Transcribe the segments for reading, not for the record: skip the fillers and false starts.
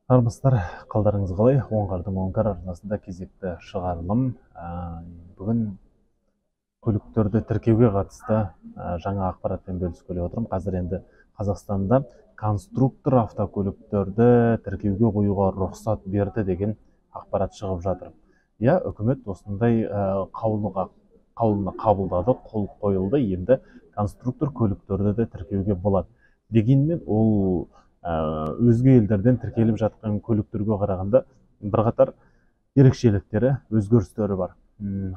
Армысыздар, қалдарыңыз қалай? Оңғардың Оңғар арнасында кезекті шығарылым. Бүгін көліктерді тіркеуге қатысты жаңа ақпаратпен бөліскелі отырмын. Қазір енді Қазақстанда конструктор автокөліктерді тіркеуге қоюға рұқсат берді деген ақпарат шығып жатыр. Иә, үкімет осындай қаулыны қабылдады, қол қойылды. Енді конструктор көліктерді де тіркеуге болады. Дегенмен ол өзге елдерден тіркеліп жатқан көліктерге қарағанда бірқатар ерекшеліктері, өзгерістері бар.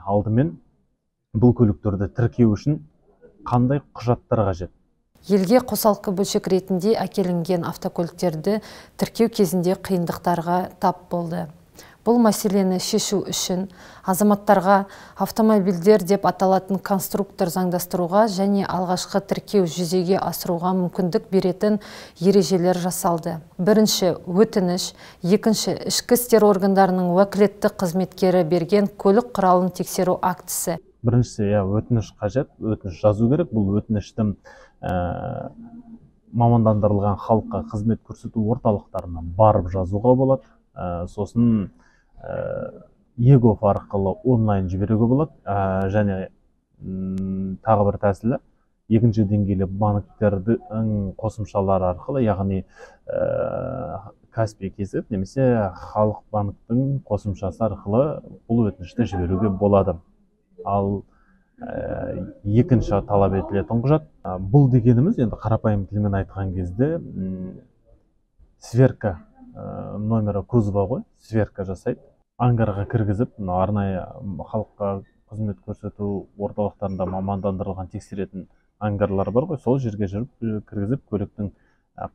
Алдымен бұл көліктерді тіркеу үшін қандай құжаттар қажет? Елге қосалқы бөлшек ретінде әкелінген автокөліктерді тіркеу кезінде қиындықтарға тап болды. Бұл мәселені шешу үшін азаматтарға автомобильдер деп аталатын конструктор заңдастыруға және алғашқы тіркеу жүзеге асыруға мүмкіндік беретін ережелер жасалды. Бірінші өтініш, екінші ішкі істер органдарының уәкілетті қызметкері берген көлік құралын тексеру актісі. Біріншісі, иә, өтініш қажет, өтініш жазу керек. Бұл өтінішті мамандандырылған халыққа қызмет көрсету орталықтарына барып жазуға болады. Сосын eGov арқылы онлайн жіберуге болады. Және тағы бір тәсілі екінші деңгейлі банктердің қосымшалары арқылы, яғни Каспий KZ немесе Халық банктің қосымшасы арқылы бұл өтінішті жіберуге болады. Ал екінші талап етілетін құжат, бұл дегеніміз енді қарапайым тілмен айтқан кезде сверка номері кузова ғой, сверка жасайды. Ангарға кіргізіп, мына арнайы халыққа қызмет көрсету орталықтарында мамандандырылған тексеретін ангарлар бар ғой, сол жерге жүріп кіргізіп көліктің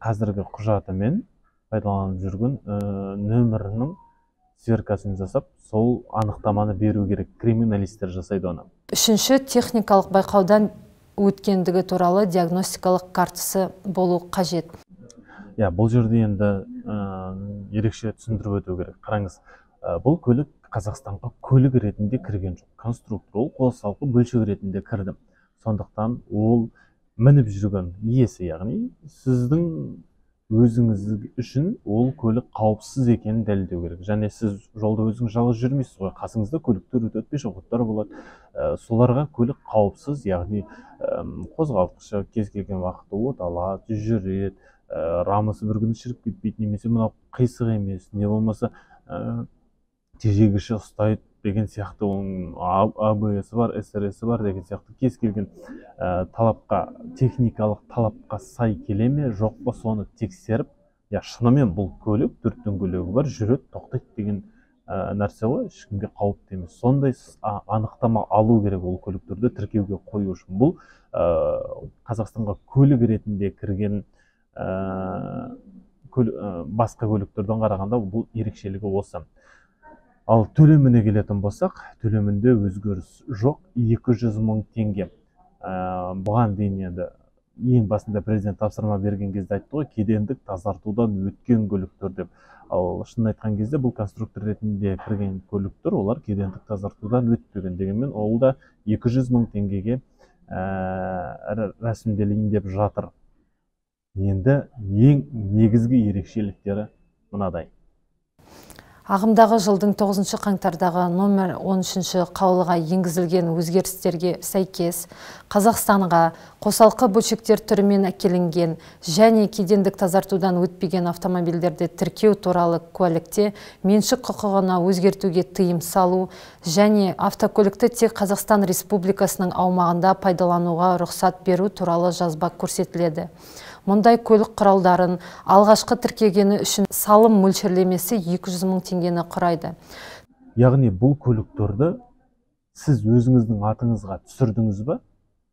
қазіргі құжатымен пайдаланып жүрген нөмірінің сверкасын жасап, сол анықтаманы беру керек. Криминалистер жасайды оны. Үшінші, техникалық байқаудан өткендігі туралы диагностикалық картасы болу қажет. Иә, бұл жерде енді ерекше түсіндіріп өту керек. Қараңыз, бұл көлік Қазақстанға көлік ретінде кірген жоқ. Конструктор ол қосалқы бөлшек ретінде кірді. Сондықтан ол мініп жүрген иесі, яғни сіздің өзіңіз үшін ол көлік қауіпсіз екенін дәлелдеу керек. Және сіз жолда өзіңіз жалғыз жүрмейсіз ғой, қасыңызда көліктер өтеді, пешеходтар болады. Соларға көлік қауіпсіз, яғни қозғалтқышы кез келген уақытта от алады, жүреді, рамасы бір күні шіріп кетпейді, немесе мынау қисық емес, не болмаса тежегіші ұстайды деген сияқты, оның АБС бар, СРС бар деген сияқты кез келген талапқа, техникалық талапқа сай келе ме, жоқ па, соны тексеріп, я шынымен бұл көлік төрт дөңгелегі бар, жүреді, тоқтайды деген нәрсе ғой, ешкімге қауіпті емес. Сондай анықтама алу керек ол көліктерді тіркеуге қою үшін. Бұл Қазақстанға көлік ретінде кірген басқа көліктерден қарағанда бұл ерекшелігі осы. Ал төлеміне келетін болсақ, төлемінде өзгеріс жоқ, 200 мың теңге. Бұған дейін енді ең басында президент тапсырма берген кезде айтты ғой, кедендік тазартудан өткен көліктер деп. Ал шынын айтқан кезде бұл конструктор ретінде кірген көліктер, олар кедендік тазартудан өтпеген. Дегенмен ол да 200 мың теңгеге рәсімделейін деп жатыр. Енді ең негізгі ерекшеліктері мынадай. Ағымдағы жылдың 9 қаңтардағы номер 13 қаулыға енгізілген өзгерістерге сәйкес, Қазақстанға қосалқы бөлшектер түрімен әкелінген және кедендік тазартудан өтпеген автомобильдерді тіркеу туралы куәлікте меншік құқығына өзгертуге тыйым салу және автокөлікті тек Қазақстан Республикасының аумағында пайдалануға рұқсат беру туралы жазба көрсетіледі. Мұндай көлік құралдарын алғашқы тіркегені үшін салым мөлшерлемесі 200 мың теңгені құрайды. Яғни бұл көліктерді сіз өзіңіздің атыңызға түсірдіңіз бе?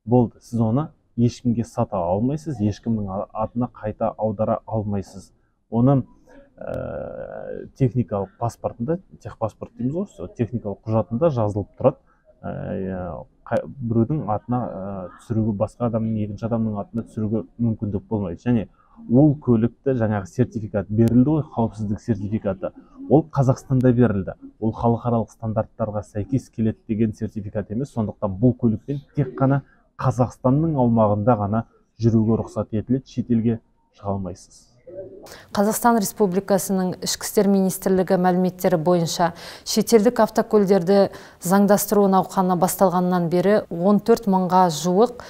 Болды, сіз оны ешкімге сата алмайсыз, ешкімнің атына қайта аудара алмайсыз. Оны техникалық паспортында, техпаспорт дейміз ғой, сол техникалық құжатында жазылып тұрады. Біреудің атына түсіруге, басқа адамның, екінші адамның атына түсіруге мүмкіндік болмайды. Және ол көлікті жаңағы сертификат берілді ғой, қауіпсіздік сертификаты, ол Қазақстанда берілді. Ол халықаралық стандарттарға сәйкес келеді деген сертификат емес. Сондықтан бұл көлікпен тек қана Қазақстанның аумағында ғана жүруге рұқсат етіледі, шетелге шыға алмайсыз. Қазақстан Республикасының Ішкі істер министрлігі мәліметтері бойынша шетелдік автокөлдерді заңдастыру науқаны басталғаннан бері 14 мыңға жуық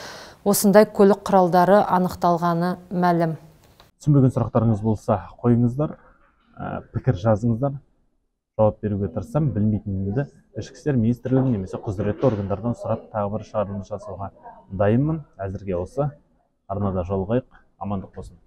осындай көлік құралдары анықталғаны мәлім. Түсінбеген сұрақтарыңыз болса қойыңыздар, пікір жазыңыздар, жауап беруге тырысамын. Білмейтінімді Ішкі істер министрлігі немесе құзыретті органдардан сұрап тағы бір шығарылым жасауға дайынмын. Әзірге осы арнада жолығайық, амандық болсын.